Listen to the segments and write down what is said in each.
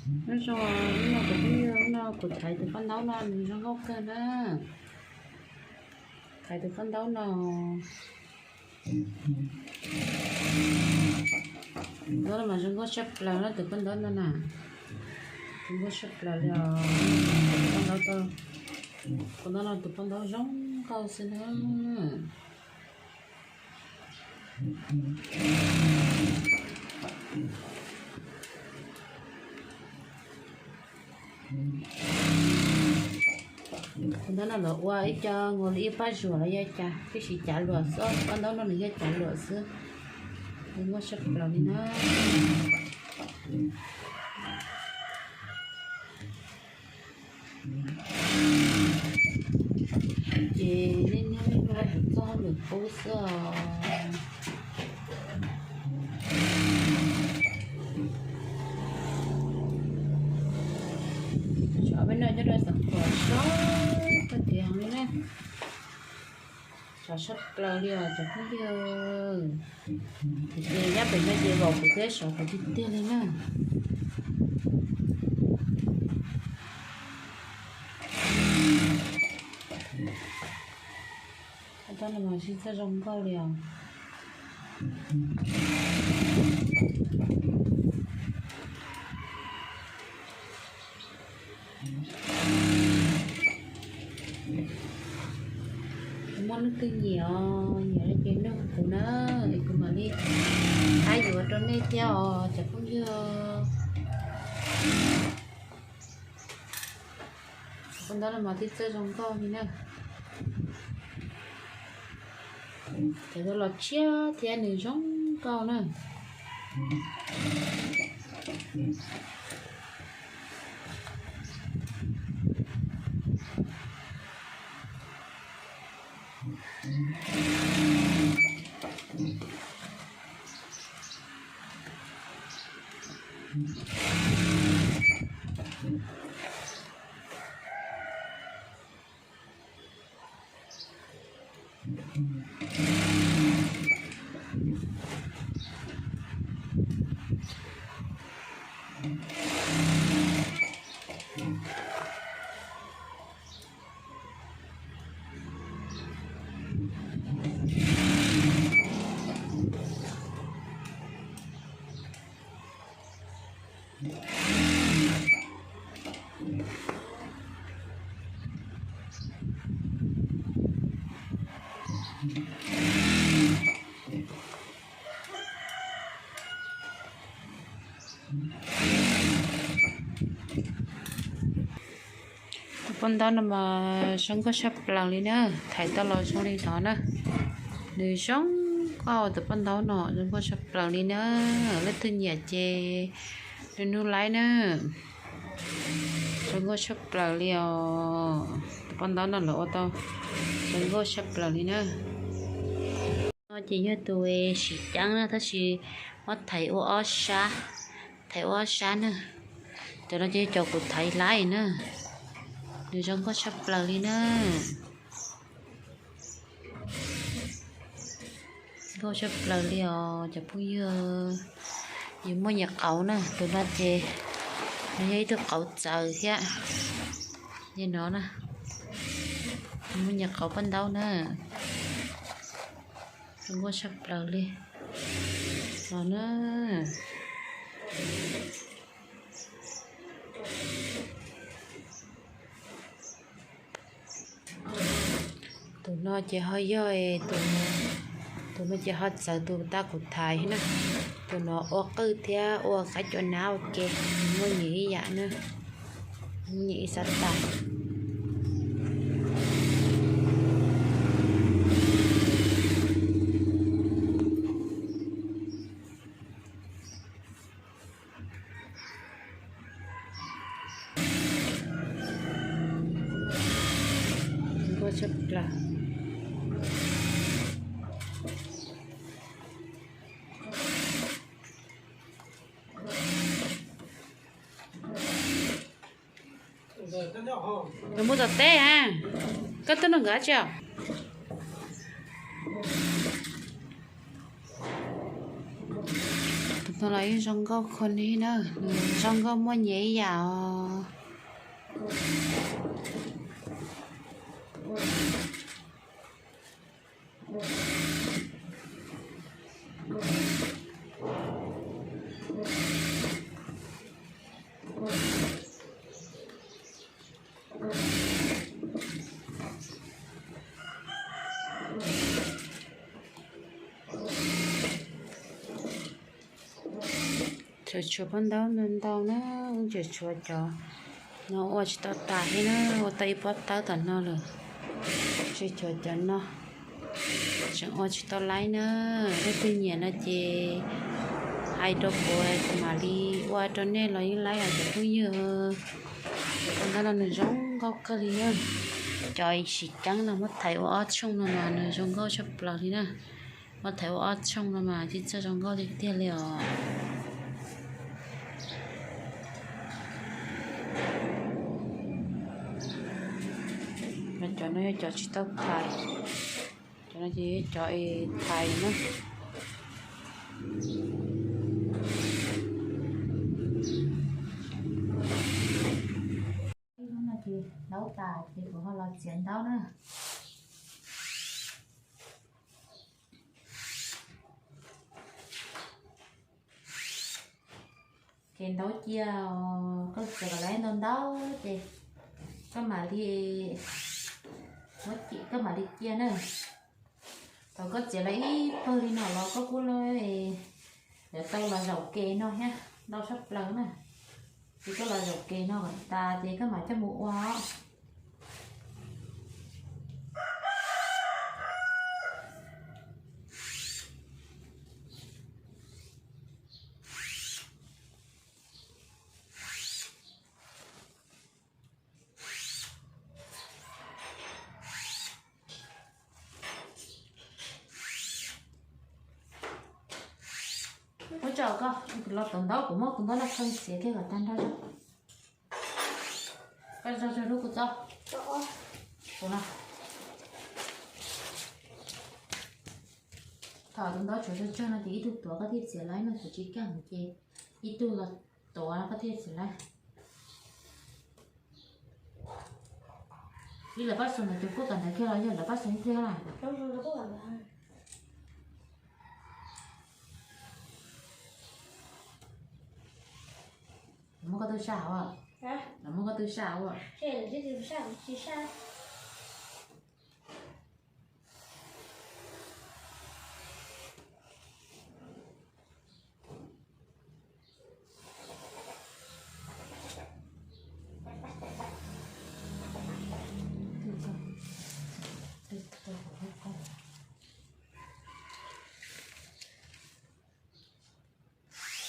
Nyob zoo, hnub no kuv phooj ywg, hnub no kuv thaiv tus paj ntaub no nws zoo nkauj kawg na. Thaiv tus paj ntaub no, tus paj ntaub no mas zoo nkauj tshaj plaws na, tus paj ntaub no na, zoo nkauj tshaj plaws li os. Tus paj ntaub, tus paj ntaub no tus paj ntaub zoo nkauj xwb na. Tus ntaub no lawv ua ib co nkaus li ib pab zuam los yog cas, twb tsis cav luam xwb, paj ntaub no nws yog cav luam xwb. Nws muaj tshaj plaws li na. Ces nej nyob nej ua hauv txoj hauj lwm qub xwb os. Tsov peb no nyob rau Xeev Khuam sov kawg tiag li na. Sov tshaj plaws li os cov phooj ywg. Ces nyob pem no ces vaum kuv thiab sov kuv tiag tiag li na. Tab no mas sib txawj zoo nkauj li os. Muaj leej twg nyiam os, nyiam ces nug kuv na, es kuv mam li thaij yuav rau nej thiab os cov phooj ywg. Tus paj ntaub no mas tib txawj zoo nkauj li na. Cov los tshiab thiab nws zoo nkauj na. Tus paj ntaub no mas zoo nkauj tshaj plaws li na, thaiv tau los zoo li no na. Nws zoo nkauj tus paj ntaub no zoo nkauj tshaj plaws li na. Leej twg nyiam ces nug nug laib na. Zoo nkauj tshaj plaws li os. Tus paj ntaub no lawv ua tau zoo nkauj tshaj plaws li na. No ces yog tus sim ceeb na tab sis muab thaiv ua ob sab, thaiv ua ob sab na. Cov no ces yog cov kuv thaiv laib na. Nws zoo nkauj tshaj plaws li na. Nkauj tshaj plaws li os cov phooj ywg. Yus muaj nyiam qauv na, tus no ces nws yog ib tug qauv txawv thiab. Li no na, yus muaj nyiam qauv paj ntaub na. Zoo nkauj tshaj plaws li no na. Tus no ces ho yog, tus no ces ho txawv tus tag kuv thaiv na. Tus no ua qwj thiab ua kab cua nab ua ke, muaj nyias ib yam na, muaj nyias ib xab tais. Nkauj tshaj plaws. Nws mus tom teb a, koj tuaj nrog nkawd dab tsi os? Tus No los yeej zoo nkauj kho ne na, zoo nkauj muaj nyiaj ib yam os. Tseem tshuav pob ntaub no ntau na, tseem tshuav cov no ua tsis tau tas thiab na, ua tau ib pob tawb tom no lawm. Tseem tshuav cov no, tseem ua tsis tau laib na. Leej twg nyiam no ces hais rau kuv, kuv mam li ua rau nej los yeej laib os cov phooj ywg. Pob ntaub no nws zoo nkauj kawg li na. Cov sim ceeb no muab thaiv ua ob tshooj no mas nws zoo nkauj tshaj plaws li na. Muab thaiv ua ob tshooj no mas tsis txawj zoo nkauj tiag tiag li os. Cov no yog cov tsis tau thaiv, cov no ces yog cov es thaiv na. Ib hnub no ces ntaub tas ces kuv ho los txiav ntaub na. Ces ntaub cia, koj txiav kom laib ntau ntau ces koj mam li, koj mam li cia na. Thaum koj txiav lawm ib pawg li no los koj kuj yuav tau los zaum ke no thiab, ntau tshaj plaws na. Ces koj los zaum ke no kom tas ces koj mam coj mus ua. Ua tsaug koj, kuv los tov ntaub, kuv muab kuv ntaub laj khaws txiav kiag kom tag nrho. Koj tso tseg lub kuv txob. Thaum tus ntaub tshuav tsawg tsawg no ces ib tug tuav koj thiaj txiav laib no, kuv tsis kaj ces ib tug los tuav koj thiaj txiav laib. Ib lawv pab xus ntawd tus kuj tom ntawd kiag los yog lawv pab xus ib pliag lawm. Muab koj tub saj ua. Muab koj tub saj ua.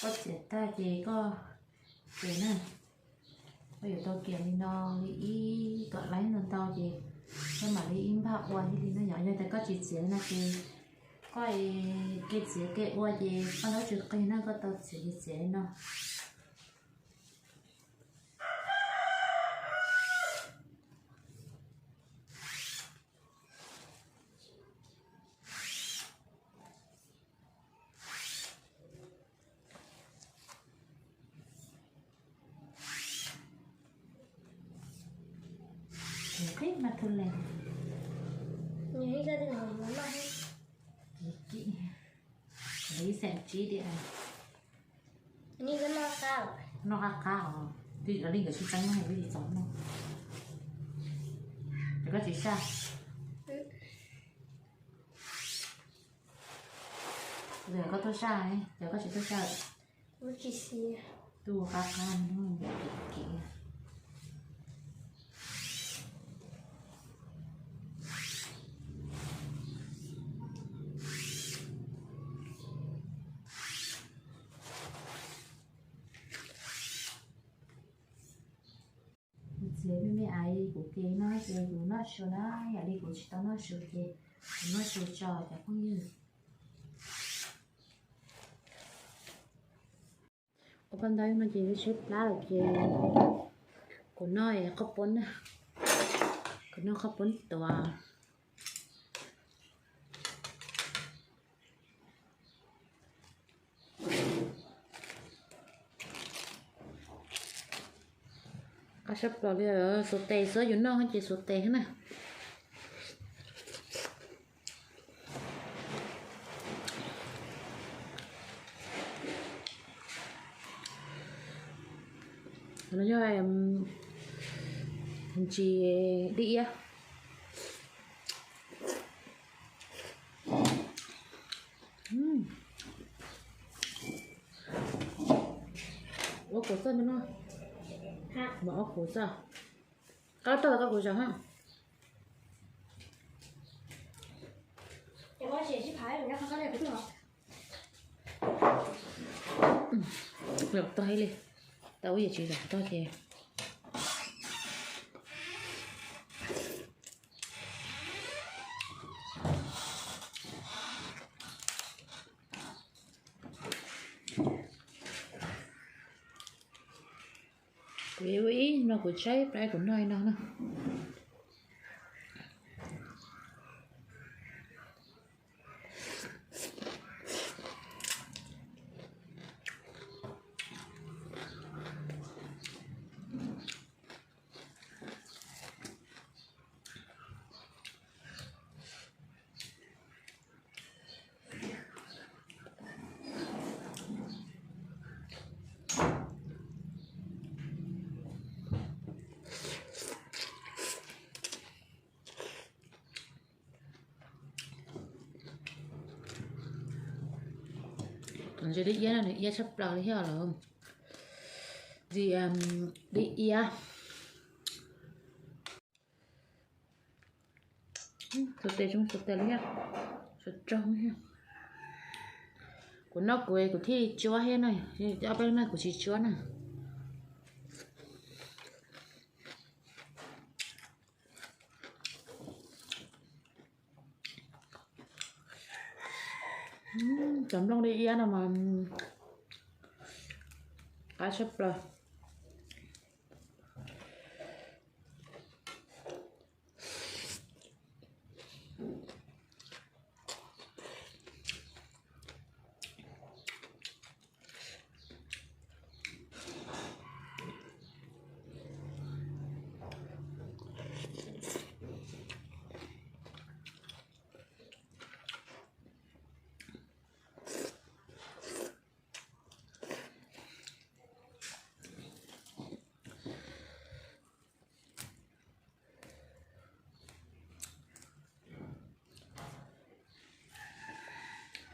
Koj txiav tag ces koj kiag na, koj yuav tau kiag li no li ib kom laib ntau ntau ces koj mam li ib npag ua thiaj li no yom. Yog tias koj tsis txiav li no ces koj ke txiav ke ua ces koj ntaub tsis qig na, koj tau txiav ces txiav li no. Qhib mas tu le. Ib xeem tsib tias. Noj qab qab os, twb li nkawd tsis txeeb no, twb tsis txeeb no. Ces koj tsis saj. Koj tuaj saj, ces koj tsis tuaj saj. Twb qab qab no, kev. Kuv txiav me me aiv kuv kev no ces kuv noj su na, yam li kuv tsis tau noj su ces kuv noj su tso cov phooj ywg. Ua pob ntaub no ces tshaib plab lawm ces kuv noj qhaub poob na, kuv noj qhaub poob tuav. Qab tshaj plaws li, xuas tes xwb, yus noj ces xuas tes xwb na. No yog ntsis dib iab. Ua kuv txoj no, mas ua kuv txoj, qab toj koj kuv zog ha. Los tog li, tau ib yam tsis zam tog ces. Kuv ua ib no kuv tshaib plab kuv noj no na. Ntsis dib iab no nws iab tshaj plaws li thiab lawm. Ntsis dib iab. Xuas tes zoo xuas tes li thiab. Xuas tsaug thiab. Kuv noj kuv kuv thiaj tsuab thiab na, ob peb no kuv tsis tsuab na. Cov nplooj dib iab no mas qab tshaj plaws.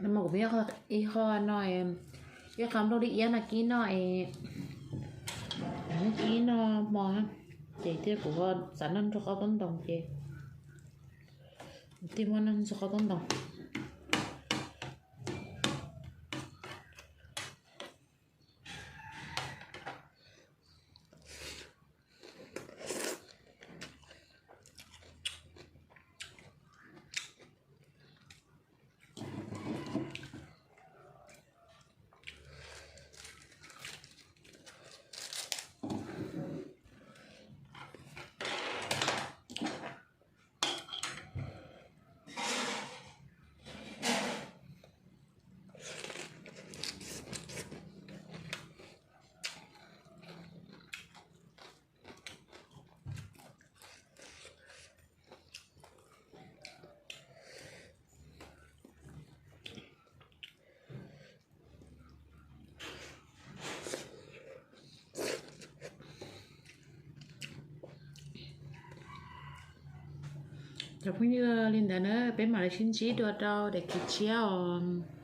Nag hmo kuv muab ib qho no, ib qho nplooj dib iab no kib noj es, kib noj hmo, ces thiab kuv ho xav noj ntxuag qaub taub ntoos ces thiaj muab noj ntxuag qaub taub ntoos. Cov phooj ywg, li ntawd na peb mam li sib ntsib dua rau daim clip tshiab os.